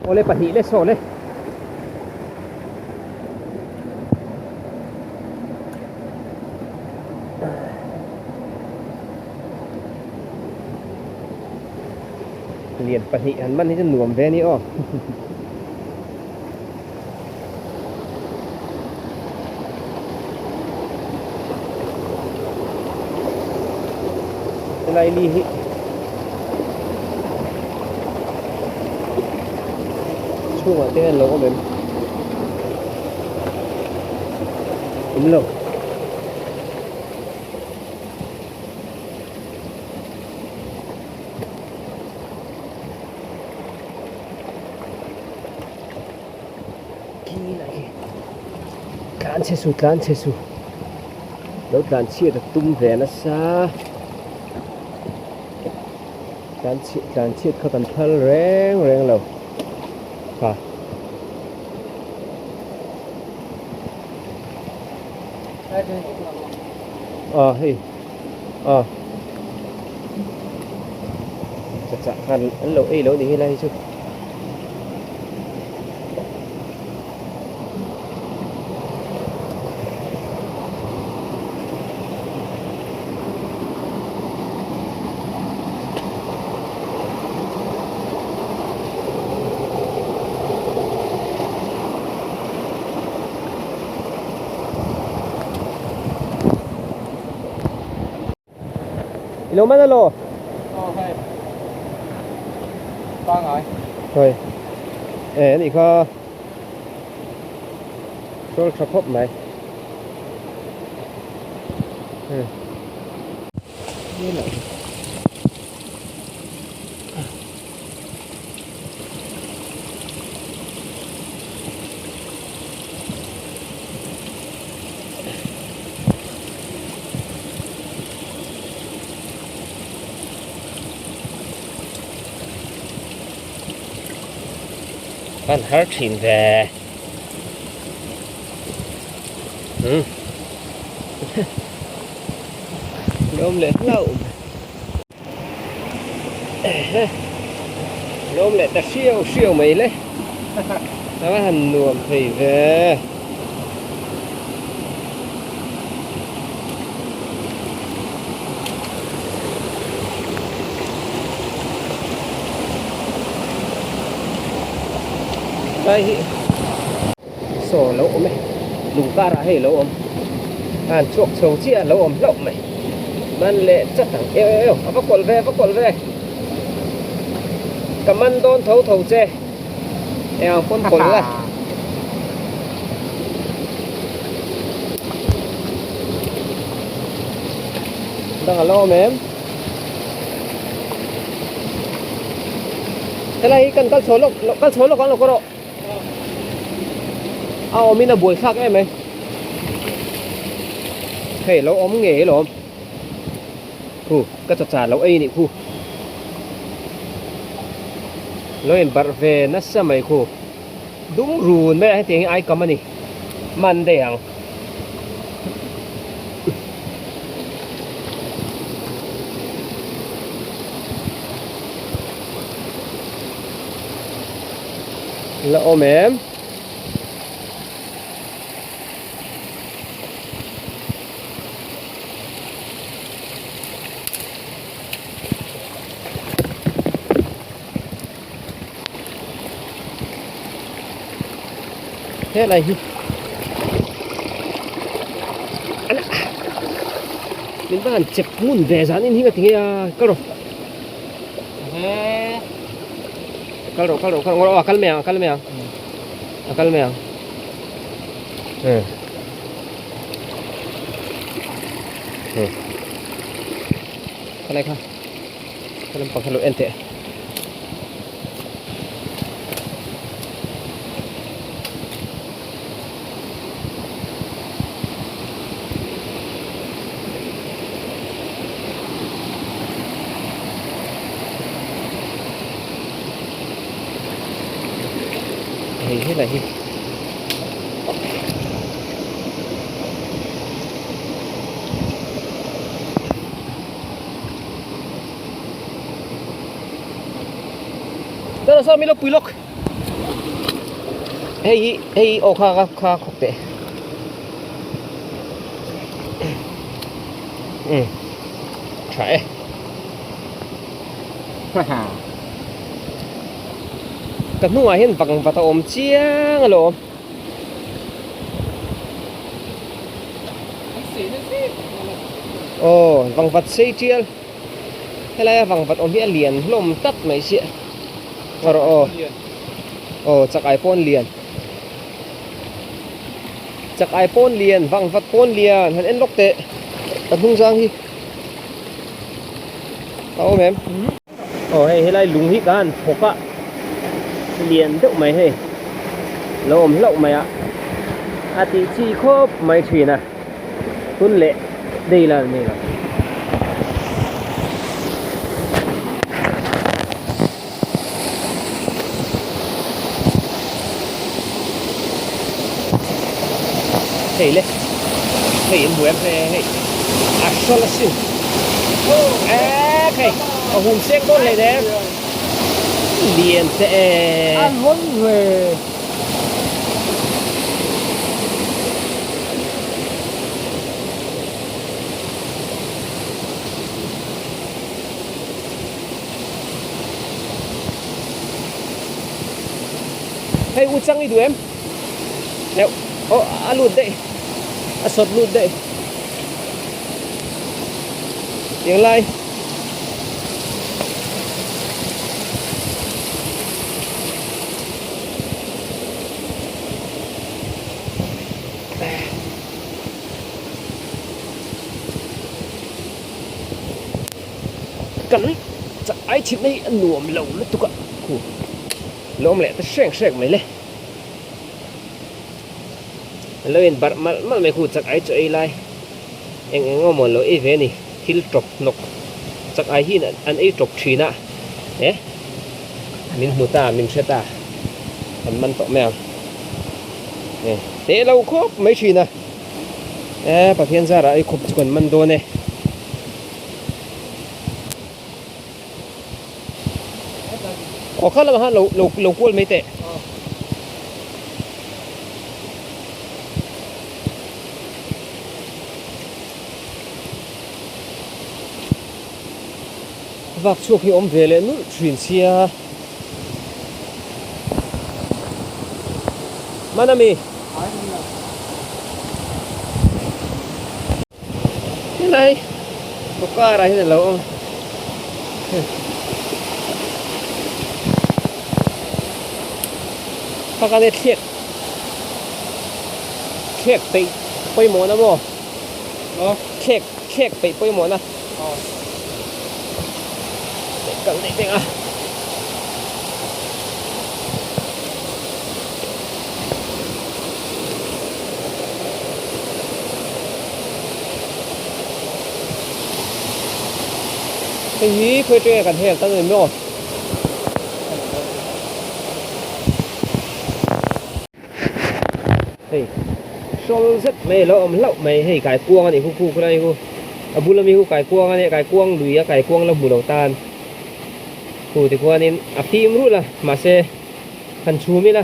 Awle pahnih le saw le. Lian pahnih han man hi chu nuam ve a ni aw. Helai li hi chhungah te hian lo awm em awm lo Tlan chhe su tlan chhe su lo tlan chhiat a tum ve nasa tlan chhiat tlan chhiat kha kan phal reng reng lo ha a hei a chah khan an lo ei lo ni hi lai hi chu. I lo man alo? Aw hei. Pangai. Hoi. E ani kha. Hrawl tha khawp mai. Hmm. Kan har thin ve. Hmm. Lawm leh hlauh. Lawm leh ta hriau hriau mai le. A va han nuam thei ve. Lai hi saw lo awm e lung karah hei lo awm a han chhuak chho chiah a lo awm hlauh mai man leh chat ang eu eu a va kawlh ve a va kawlh ve ka man dawn tho tho che eng ang pawn kawlh la dang a lo awm em helai hi kan kal chho lawk kal chho lawk ang lo ka rawh. A awmin a buai thlak em mai hei lo awm ngei alawm khu ka chacha lo ei nih khu lo in barh ve nasa mai khu dum run mai a hetiang hi ai kam a ni man daih ang. La awm em? Helai hi min va han chep ngun ve zan in hi nga ti nge a kal rawh. Kal rawh kal rawh kal rawh a kal mai ang a kal mai ang a kal mai ang eh eh khalai kha kha lampang kha lo en teh. Hei helai hi Tara saw mi lo pui lawk. Hei hi hei hi aw kha kha kha khawp teh. Um tha e. Haha. Ka hnungah hian vang vat a awm chiang alawm. Aw vang vat sei tial. Helaia vang vat awm hi a lian hlawm tlat mai sia. Ngaw rawh aw. Aw chak ai pawn lian. Chak ai pawn lian vang vat pawn lian han en lawk teh. Ka hnung zang hi. A awm em? Aw hei helai lung hi ka han thawk a. Lian deuh mai hei. Lo awm hlauh mai a. A tih chi khawp mai thin a. Hun leh dei la nei lo. Hei le hei in hmu em hei hei a hrawl a sin ek hei a hum sek dawn hlei nem lian te e an hawn ve Hei u chang i duh em? Neuh aw a lut daih a sawt lut daih tiang lai Kan chak ai chhit na hi a nuam lo lutuk a, khu lawm leh ta hreng hreng mai le. An lo in barh malh malh mai khu chak ai chu ei lai eng eng emaw lo ei ve a ni, thil tawp hnawk chak ai hian an ei tawp thin a, e min hmu ta min hre ta kan man tawh mai ang e teh lo khawp mai thin a. E Pathian zarah ei khawp chu kan man dawn e. Aw kha lamah khan lo lo lo kual mai teh. Vak chhuak hi awm ve leh nulh thin sia. Hman ami? Helai kawkar ah hian alo awm Pakhat e thliak thliak peih pawimawh na maw thliak thliak peih pawimawh na kal daih daih a. Hei hi khawi atanga kan hel tan a ni maw? Hei hrawl zet mai a lo awm hlauh mai hei kaikuang a nih khu khu khulai khu a bula mi khu kaikuang a nia kaikuang lui a kaikuang la hmu lo tan khu tikhuanin a fim rulh a mahse han chhum ila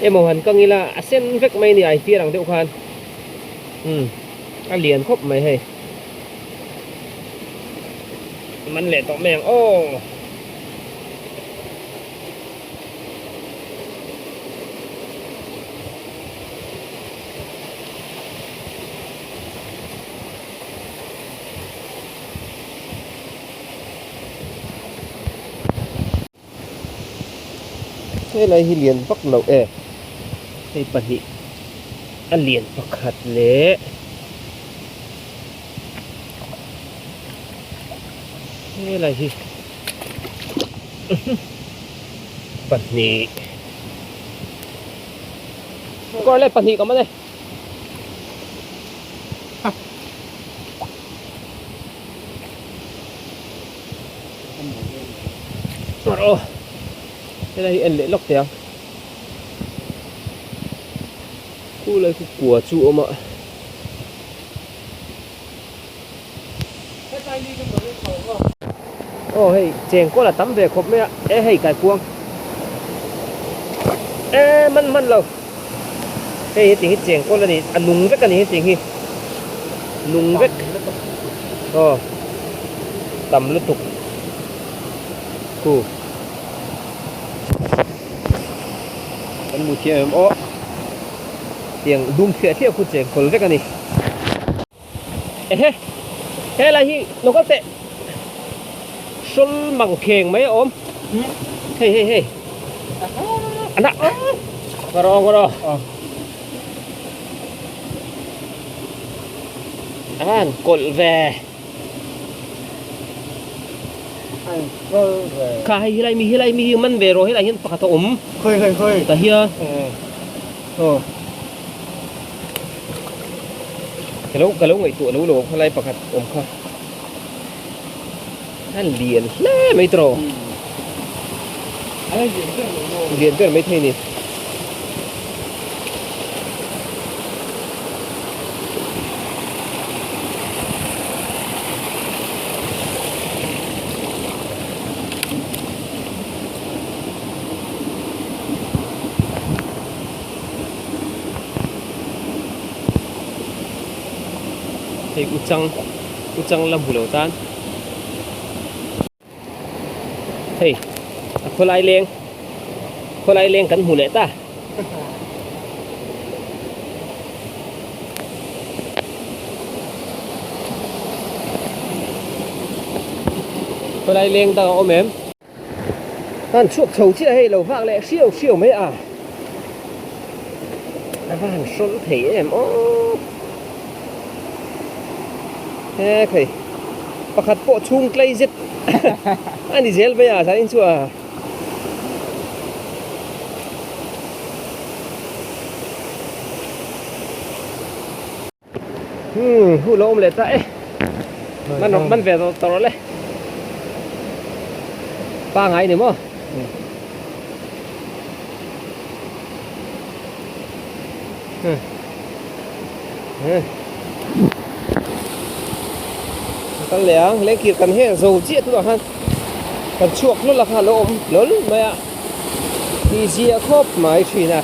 emaw han kang ila a sen vek mai a ni ai fiar ang deuh khan umm a lian khawp mai hei man leh tawh mai ang aw. Helai hi lian vak loh e hei pahnih a lian pakhat leh helai hi pahnih kawr leh pahnih ka man e aw helai hi en leh lawk teh ang khulai khu kua chu a awm a. Aw hei chengkawl a tam ve khawp mai a e hei kaikuang e man man lo. Hei hetiang hi chengkawl a ni, a nung vek a ni hetiang hi. Nung vek. Aw. Tam lutuk. Khu. Kan hmu thiam em aw. Tiang dum thliah thliah khu chengkawl vek a ni. Ehe. Helai hi lo kal teh. Hrawl mang kheng mai a awm. Hei hei hei. Ana. Ngaw rawh ngaw rawh. A han kawlh ve. Kha hei helai mi helai mi hi man ve rawh helai hian pakhat a awm. Khawi khawi khawi. Tah hian. Aw. Ka lo ka lo ngaihtuah lo lo khalai pakhat awm kha. A lian hle mai tawh. Lian ber mai thei ni. Hei uchang uchang la hmu lo tan hei a khawlai leng khawlai leng kan hmu leh ta. Khawlai leng dang a awm em? An chhuak chho chiah hei lo vak leh hriau hriau mai a. A va han hrawlh thei em aw. He khei pakhat pawh chhung tlei zet a ni zel mai a zanin chu a. Hmm, hu lo awm leh ta e. Man rawh man ve tawh rawh le. Pa ngai ni maw? Hmm. Hmm. Kan leh ang, lengkir kan hel zo chiah tunah khan kan chhuak hlawl a kha lo awm hlawl mai a. Ti zia khawp mai thin a.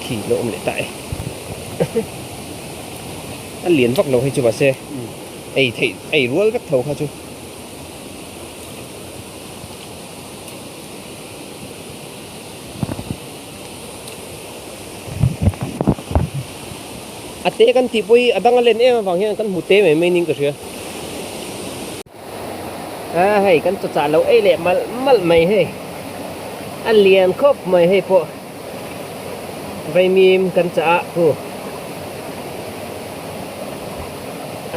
Khi lo awm leh ta e. A lian vak lo hei chu mahse ei theih ei rual vek tho kha chu. A te kan tih pawh hi a dang a len em avang hian kan hmu te mai mai niin ka hria. A hei kan chawchah lo ei leh malh malh mai hei a lian khawp mai hei pawh vaimim kan chah a khu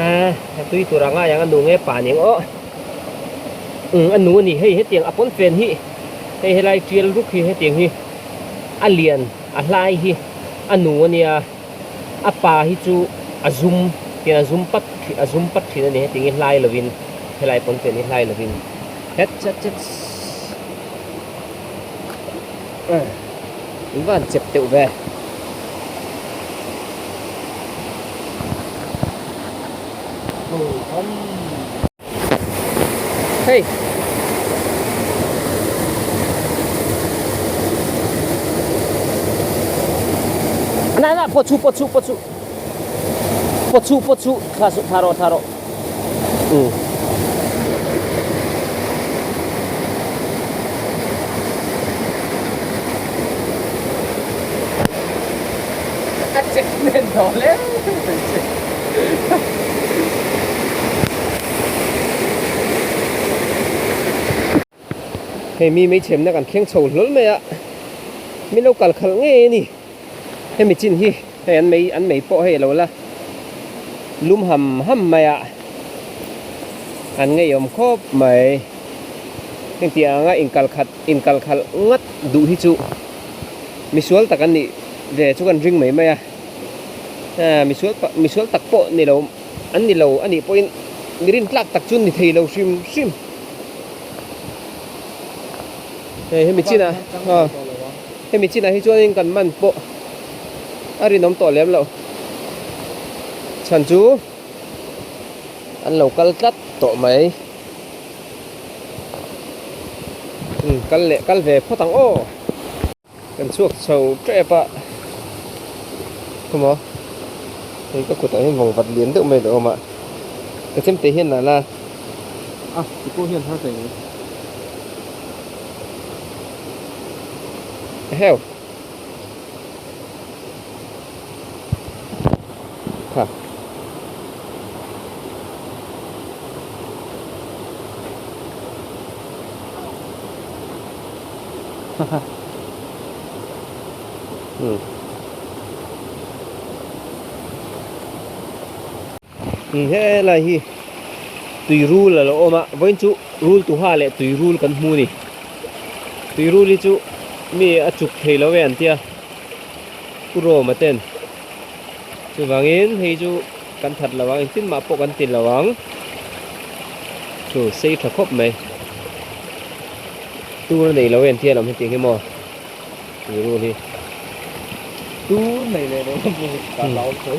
a a tui tur a ngai ang a nu nge pa ning aw umm a nu a ni hei hetiang a pawn fen hi hei helai tial ruk hi hetiang hi a lian a hlai hi a nu a nia. A pa hi chu a zum tian a zum pat a zum pat thin a ni heti nge hlai lovin helai pawn fen hi hlai lovin het chet chet in van chep deuh ve. Hei. Na na pawt chu pawt chu pawt chu. Pawt chu pawt chu thla su thla rawh thla rawh. Um. A chek nen tawh hle mai che. Hei mi mei chhemna kan thleng chho hlawl mai a, min lo kal khalh ngei a ni. Hemi chin hi hei an mei an mei pawh hei a lo la lum ham ham mai a, an ngeiawm khawp mai. Hengtiang anga inkal khat inkal khalh ngat duh hi chu misual tak an nih ve chu kan ring mai mai a, misual misual tak pawh ni lo. An ni lo a nih pawhin mi rintlak tak chu ni thei lo hrim hrim. Hei hemi chinah aw hemi chinah hi chuanin kan man pawh a rinawm tawh lem lo. Chhan chu an lo kal tlat tawh mai. Umm kal leh kal ve phawt ang aw. Kan chhuak chho tep a, khawmaw hei ka kutah hian vawng vat lian deuh mai a lo awm a, ka chemte hian la la. A ti pawh hian har thei mai. Eheu. Kha. Hmm. Hmm, helai hi tui rul a lo awm a vawiin chu rul tuha leh tui rul kan hmu a ni tui rul hi chu mi a chuk thei lo e an tia Pu Roma ten chuvangin hei chu kan that lo ang engtin mah pawh kan ti lo ang chu sei tha khawp mai tur a nei lo en thian awm hetiang hi maw tui rul hi tur nei leh lo ka lau tho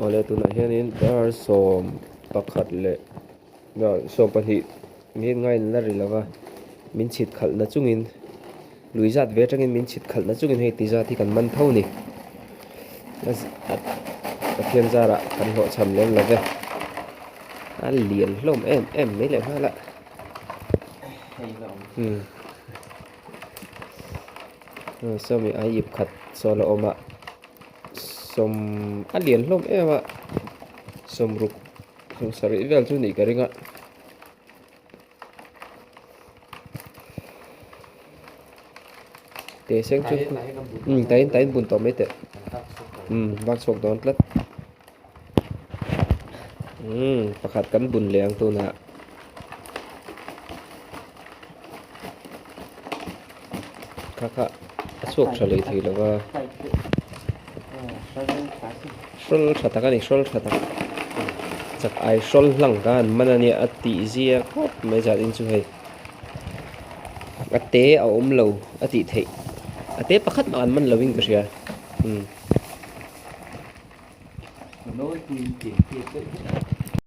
awle tunah hianin dar 11 leh 20 min ngain la ri lova min chhit khalh na chungin lui zat ve atangin min chhit khalh na chungin hei ti zat hi kan man tho ni Pathian zarah kan hlawhchham lem lo ve a lian hlawm em em mai leh nghal a sawmi a ip khat saw la awm a sawm a lian hlawm em a sawmruk 70 vel chu nih ka ring a. Teh seng chu umm tain tain bun tawh mai teh umm vak chhuak dawn tlat umm pakhat kan bun leh ang tunah kha kha a chhuak tha leh thei lo va hrawl tha tak a ni hrawl tha tak chak ai hrawl hlang kha an man a nia a tih zia khawp mai zat in chu hei a te a awm lo a tih theih a te pakhat mah an man lo in ka hria umm.